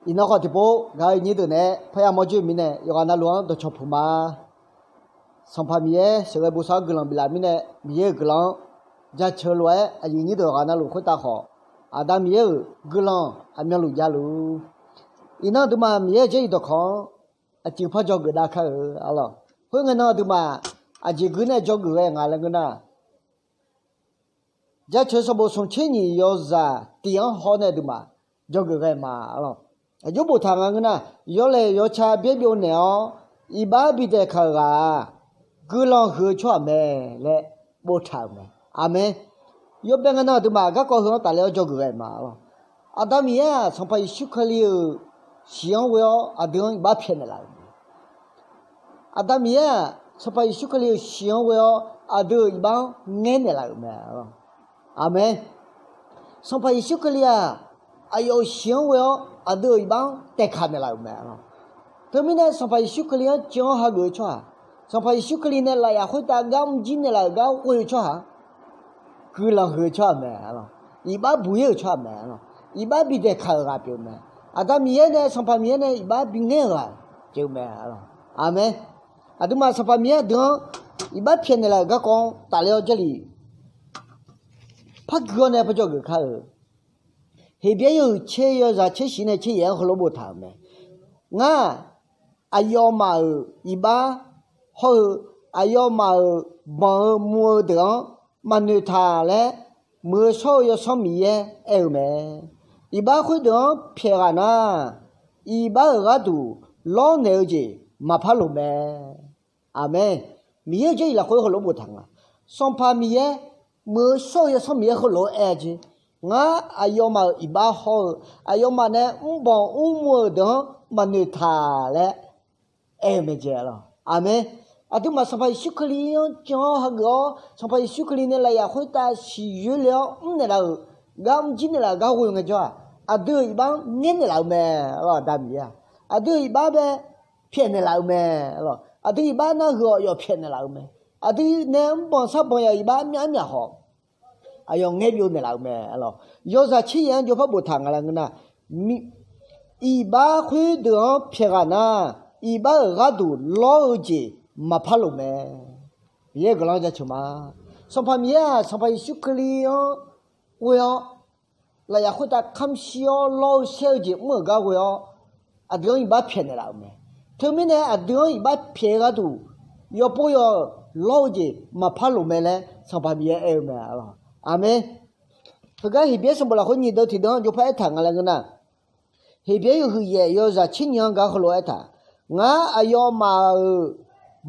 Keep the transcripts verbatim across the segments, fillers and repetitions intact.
Iqnan khawf tiqpov gaq-eu nyir deuq naeq-aer parya mawr joer-eu mirnae yawqghaq navluf-anr dawqcawq puq ma. Sanqpaq Miqyaer sheuqghae bosav-anr guiqlanq biflaf mirnae, Miqyaer-euq guiqlanq-anr jaceuq-eu lof-aer aqyuif nyir deuq yawqghaq navluf khoertav khawf, Aqda Miqyaer-euq guiqlanq aqmyanluf javluf-ur. Iqnan aqduimaf Miqyaer-euq jarlif dawqkawq-anr aqcuif par dzawgeuf dav kar-euq arlawq. Khoerngae nan aqduimaf aqjeq gui nae dzawgeuf ghae nga laer ngeur nar, Jaceuq sanqbof smq tser nyiq yawzaq tiq-anr haw nae aqduimaf dzawgeuf ghae ma arlawq. Aqjox boftaq nga ngeur nar, yawlaeq yawca byaer byov naeq-awr iqbax bidaeq kaq-euq ghaq-aq, guiqlanq huiq-eu tsawrhaq mae laer boftaq-euq mae. Aqmeq. Yawbae ngae nan aqduimaf garkawv heu-anr tafler-awr dzawgeuf ghae ma arlawq. Aqda Miqyaer-aq, Sanqpaq Yeqsur Kali-euq shiq-anr ghoe-awr aqdui-anr iqbax pyaeqnaeq laf-euq mae. Aqda Miqyaer-aq, Sanqpaq Yeqsur Kali-euq shiq-anr ghoe-awr aqdui-euq iqbax-anr ngaer naeqlaf-euq mae. Aqmeq. Sanqpaq Yeqsur Kali-aq, aqyawf-euq shiq-anr ghoe-awr aqdui-euq iqbax-anr taeqkaq naeqlaf-euq mae. Teumirnae Sanqpaq Yeqsur Kali-anr jan-awr hageuf-eu tsawrhaq, Sanqpaq Yeqsur Kali nae lafyaq khoertav gar mrjir naeqlaf-euq gar ghoe-eu tsawrhaq, guiqlanq huiq-eu tsawrhaq mae. Iqbax buq-ir-euq tsawrhaq mae. Iqbax bidaeq kaq-euq ghaq pyeuf-eu mae. Aqda Miqyaer nae Sanqpaq Miqyaer nae iqbax bingaer-euq ghaq pyeuf-eu mae. Aqmeq. Aqduimaf Sanqpaq Miqyaer aqdui-anr iqbax pyaeqnaeq laf-euq garkawv-anr tafler-awr jarlif par gui-awr nae par dzawgeuf kar-euq. Heqbyaer yawhuiq tser yawzaq tser shif nae tser yaef-anr heulof boftaq-euq mae. Ngar, aqyawfmaf-euq iqbax hawr-eu aqyawfmaf-euq banq-eu muv-eu deuq-anr maqnoeq taq laer, Muiq-eu shawr-eu Yawsanr Miqyaer aer-eu mae. Iqbax khoerdeuq-anr pyaeq ghaq nar, iqbax-euq gharduq lawrnaeq-eu jeq maqpar loq mae. Aqmeq. Miqyaer-euq jarlif lafkhoer heulof boftaq nga. Sanqpaq Miqyaer, Muiq-eu shawr-eu Yawsanr Miqyaer heulof-aer aer-a jeq. Ngar aqyawfmaf-euq iqbax hawr-eu, aqyawfmaf nae mrbanq mrmuv-euq deuq-anr maqnoeq taq laer aer-eu mae jeq arlawq. Aqmeq. Aqduimaf Sanqpaq Yeqsur Kali-anr jan-awr hageuf-awr, Sanqpaq Yeqsur Kali nae lafyaq khoertav siqyoer le-awr mrnaeq laf-euq gar, mrjir naeqlaf-euq gar ghoe ngaejawr-aq, aqdui-euq iqbax-anr ngaer naeqlaf-eu mae. Arlawq, Aqda Miqyaer-aq, aqdui-euq iqbax bae pyaeqnaeq laf-eu mae. Arlawq, aqdui iqbax nar huiq-awq yawf pyaeqnaeq laf-eu mae. Aqdui nae mrbanq sarbanq yaf-euq iqbax myaf myaf khawf, aqyawf ngaer byov naeqlaf-euq mae. Arlawq, yawzaq tser yaef-anr jawrpar boftaq nga laer ngeur nar, iqbax khoerdeuq-anr pyaeq ghaq nar, iqbax-euq gharduq lawr-eu jeq maqpar loq mae. Miqyaer-euq guiqlanq-anr jaceuq ma. Sanqpaq Miqyaer-aq, Sanqpaq Yeqsur Kali-anr ghoe-awr, lafyaq khoertav kamq shir-awr lawr-eu shaer-eu jeq mr-euq gar ghoe-awr, aqdui-anr iqbax pyaeqnaeq laf-euq mae. Teumirnae aqdui-anr iqbax pyaeq-eu gharduq, yawpov yawq-euq lawr-eu jeq maqpar loq mae laer Sanqpaq Miqyaer aer-eu mae. Arlawq, aqmeq. Heugar Heqbyaer sanqbof lafkhoer nyiq deuv tiq deuv-anr jawrpar aertaq nga laer ngeur nar, Heqbyaer yawhuiq yaef yawzaq tser nyiq-anr gar heulof-aer aertaq, Ngar aqyawfmaf-euq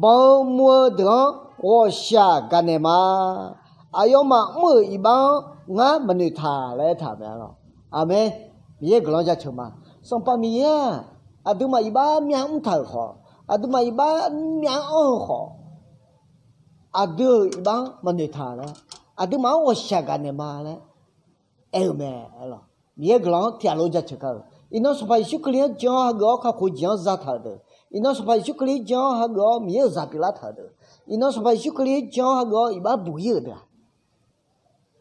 banq-eu muv-eu deuq-anr ghawqshaq gaqnaeq ma. Aqyawfmaf mr-euq iqbax-anr ngar maqnoeq taq laer aertaq-euq mae. Arlawq, aqmeq. Miqyaer-euq guiqlanq-anr jaceuq ma. Sanqpaq Miqyaer-aq, aqduimaf iqbax myav mr taq-euq khawf, aqduimaf iqbax myav anr-eu khawf, aqdui-euq iqbax-anr maqnoeq taq laer, aqduimaf-anr ghawqshaq gaqnaeq ma laer aer-eu mae. Arlawq, Miqyaer guiqlanq-anr tiqghaq lof jaceuq kar-euq. Iqnan Sanqpaq Yeqsur Kali-anr jan-awr hageuf-awr kakhof jeq-anr zataq-euq deuq, iqnan Sanqpaq Yeqsur Kali-anr jan-awr hageuf-awr Miqyaer-euq zaq pyeuflar taq-euq deuq, iqnan Sanqpaq Yeqsur Kali-anr jan-awr hageuf-awr iqbax buq-ir-euq deuq-aq,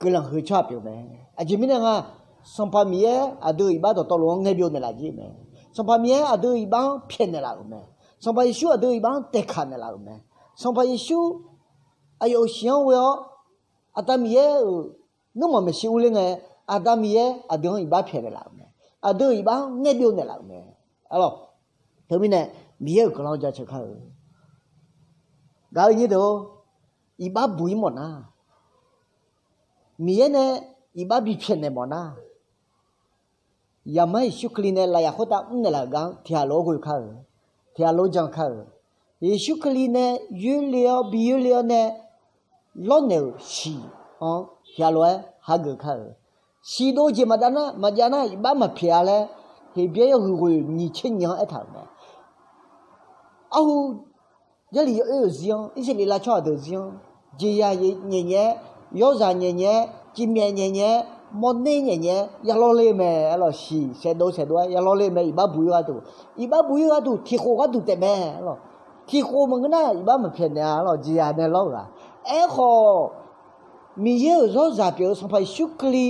guiqlanq huiq-eu tsawrhaq pyeuf mae. Aqjeq mirnae nga, Sanqpaq Miqyaer aqdui-euq iqbax dawqtawvluf-anr ngaer byov naeqlaf jir mae. Sanqpaq Miqyaer aqdui-euq iqbax-anr pyaeqnaeq laf-euq mae. Sanqpaq Yeqsur aqdui-euq iqbax-anr taeqkaq naeqlaf laf-euq mae. Sanqpaq Yeqsur aqyawf-euq shiq-anr ghoe-awr, Aqda Miqyaer-euq nuirmanq maeqshi urler ngae, Aqda Miqyaer aqdui-anr iqbax pyaeqnaeq laf-euq mae. Aqdui-euq iqbax-anr ngaer byov naeqlaf-euq mae. Arlawq, teumirnae Miqyaer-euq guiqlanq jaceuq kar-eu. Gaq-eu nyir deuq-or, iqbax buq-ir mawfnar, Miqyaer nae iqbax bipyaeqnaeq mawfnar, Zaqmar Yeqsur Kali nae lafyaq khoertav mrnaeq laf-euq gar-anr tiqghaq lof-aer ghoe kar-eu, tiqghaq lof-aer jan kar-eu. Yeqsur Kali nae yoerle-awr bi yoerle-awr nae lawrnaeq-euq shiq-anr tiqghaq lof-aer hageuf kar-eu. Shiq dov jeq maqjav nar, maqjav nar iqbax maqpyaeq-a laer, Heqbyaer yawhuiq ghoeq nyiq tser nyiq-anr aertaq-euq mae. Arhu, Jarlif yawoer-euq zir-anr, Irsaqleqlav tsawrhaq deuq zir-anr, jeqzaq nyaeq nyaeq-aer, yawrzaq nyaeq nyaeq-aer, cifmyaef nyaeq nyaeq-aer, mawrner nyaeq nyaeq-aer ya lawrler-eu mae. Arlawq, shiq saeqdov saeqdov-aer ya lawrler-eu mae. Iqbax buq-ir gharduq, iqbax buq-ir gharduq tiqkhof gharduq taef mae. Arlawq, tiqkhof maqngeur nar iqbax maqpyaeq naeq-a. Arlawq, jeqzaq nae lawr-euq-aq. Aerkhawf, Miqyaer-euq zawrzaq pyeuf-eu Sanqpaq Yeqsur Kali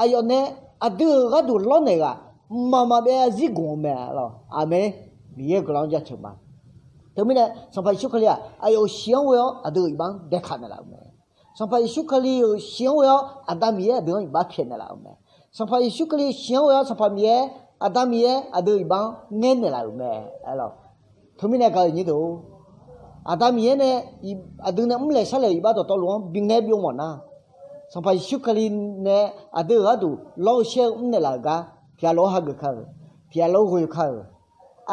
aqyawf nae aqdui-euq gharduq lawrnaeq ghaq, mqmaq maqbyav zarzir gmq-eu mae lawq. Aqmeq. Miqyaer-euq guiqlanq-anr jaceuq ma. Teumirnae Sanqpaq Yeqsur Kali-aq aqyawf-euq shiq-anr ghoe-awr aqdui-euq iqbax-anr daeqkaq naeqlaf-euq mae. Sanqpaq Yeqsur Kali-euq shiq-anr ghoe-awr Aqda Miqyaer aqdui-anr iqbax pyaeqnaeq laf-euq mae. Sanqpaq Yeqsur Kali shiq-anr ghoe-awr Sanqpaq Miqyaer, Aqda Miqyaer aqdui-euq iqbax-anr ngaer naeqlaf-euq mae. Aerlawq. Teumirnae gaq-euq nyir deuq-or, Aqda Miqyaer nae aqdui nae mrlaeq sharlaeq-euq iqbax dawqtawvluf-anr bingaer byov mawfnar, Sanqpaq Yeqsur Kali nae aqdui-euq gharduq lawr-eu shaer-eu mrnaeq laf-euq gar pyaqlof-aer hageuf kar-euq, pyaqlof-aer ghoe kar-euq.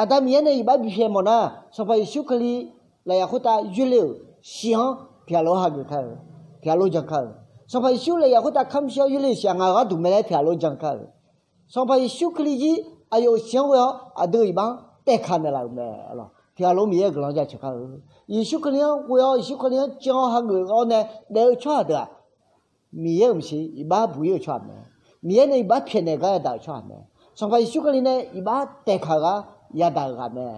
Aqda Miqyaer nae iqbax bipyaeq mawfnar, Sanqpaq Yeqsur Kali lafyaq khoertav yoerle-euq shiq-anr pyaqlof-aer hageuf kar-euq, pyaqlof jan kar-euq. Sanqpaq Yeqsur lafyaq khoertav kamq shir-awr yoerle-euq shiq-aq ngaq-euq gharduq mae laer pyaqlof jan kar-euq. Sanqpaq Yeqsur Kali jir aqyawf-euq shiq-anr ghoe-awr aqdui-euq iqbax-anr taeqkaq naeqlaf-euq mae lawq. Pyaqlof Miqyaer-euq guiqlanq jaceuq kar-eu. Yeqsur Kali-anr ghoe-awr Yeqsur Kali-anr jan-awr hageuf-awr nae daef-eu tsawrhaq deuq-aq, Miqyaer-euq maqsiq iqbax buq-ir-euq tsawrhaq mae. Miqyaer nae iqbax pyaeqnaeq gar yadaq-euq tsawrhaq mae. Sanqpaq Yeqsur Kali nae iqbax taeqkaq gar yadaq-euq ghaq mae.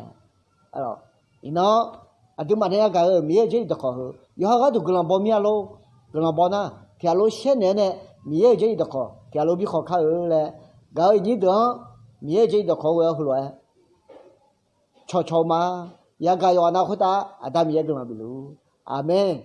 Iqnan aqduimaf nae yagaq-eu Miqyaer-euq jarlif dawqkawq heu yawqha gharduq guiqlanq baw mir-a lor. Guiqlanq baw nar, pyaqlof shaer naeq-aer nae Miqyaer-euq jarlif dawqkawq pyaqlof bi khawq kar-eu laer, gaq-euq nyir deuq-anr Miqyaer-euq jarlif dawqkawq ghoe-awr heulof-aer cawqcawq-eu ma. Yagaq yawqghaq nav khoertav Aqda Miqyaer guiqlanq bifluf-ur. Aqmeq.